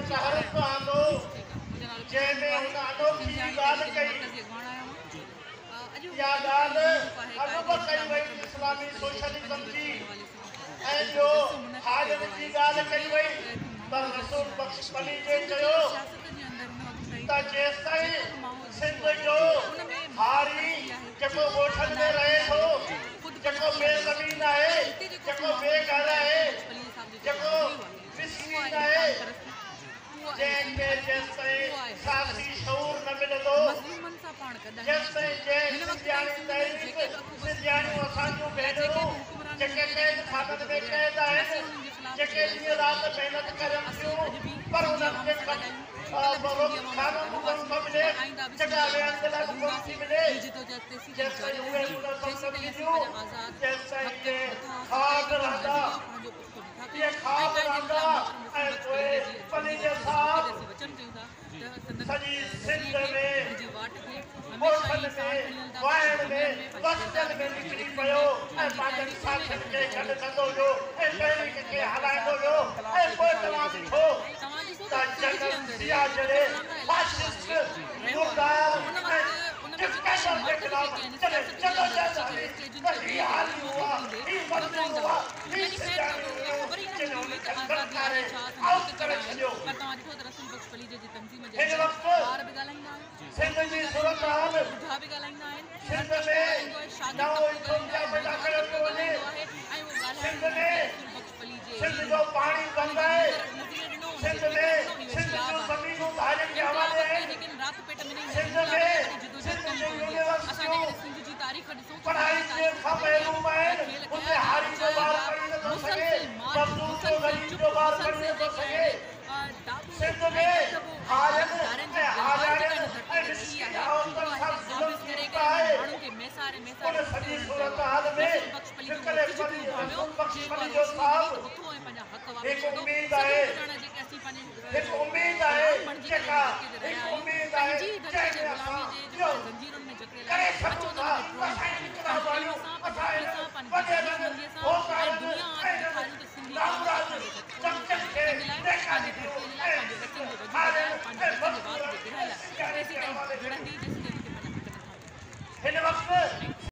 تحرڪ آندو، جنهن ۾ هن انوکي ڳالهه ڪئي. اها ڳالهه اڳ به ڪئي وئي اسلامي سوشلزم جي ۽ ٻيو هارين جي ڳالهه ڪئي وئي، پر رسول بخش پليجي چيو ته جيستائين سنڌ جو هاري جيڪو ڳوٺن ۾ رهي ٿو، جيڪو بي زمين آهي، جيڪو بي گهر آهي، جيڪو مسڪين آهي، جنهن کي جيستائين سياسي شعور نه ملندو، جيستائين جنهن سنڌياڻي تحريڪ، سنڌياڻيون اسان جون ڀينرون جيڪي قيد خانن ۾ قيد آهن، جيڪي ڏينهن رات محنت ڪرن ٿيون، پر انهن کي کانو به ڪونه ٿو ملي، جڳهه ويهڻ جي لاء به ڪونه ٿي ملي، جيستائين اهي منظم نه ٿينديون، تيستائين اهي خاڪ رهندا، اهي خاڪ رهندا. ۽ پوء پليجي صاحب سڄي سنڌ ۾ ڳوٺن ۾، واهڻ ۾، وستين ۾ نڪري پيو ۽ پنهنجن ساٿين کي گڏ ڪندو ويو ۽ تحريڪ کي هلائيندو ويو. ۽ پوء توهان ڏٺو ته جنرل ضياء جهڙي فاشسٽ، مردار ۽ ڊڪٽيٽر جي خلاف جڏهن جدوجهد هلي ته هي هاري هئا، هي مزدور هئا، هي سنڌياڻيون هيون، جن هن کي للڪاري آئوٽ ڪري ڇڏيو. هن وقت سنڌ جي صورتحال، سنڌ ۾ نئون ايٿوپيا پيدا ڪيو پيو وڃي. سنڌ ۾ سنڌ جو پاڻي بند آهي. سنڌ ۾ سنڌ جون زمينون ڌارين جي حوالي آهن. سنڌ ۾ سنڌ جون يونيورسٽيون پڙهائي کان محروم آهن. اتي هاري جو ٻار پڙهي نٿو سگهي، مزدور جو، غريب جو ٻار پڙهي نٿو سگهي. سنڌ ۾ هارين ۽ هارياڻين ۽ مسڪين عورتن سان ظلم ٿي چڪو آهي. ان سڄي صورتحال ۾ فڪر رسول بخش پليجو صاحب هڪ اميد آهي، هڪ اميد آهي، جيڪا هڪ اميد آهي جنهن ۾ اسان اهو ڪري سگهون ٿا ته اسان انقلاب آڻيون، اسان هنن وڏيرن، ڀوتارن ۽ هنن نامراد چمچن کي نيڪالي ڏيون ۽ هارين ۽ مزدورن ۽ سنڌياڻين جي حوالي ڪريون. هن وقت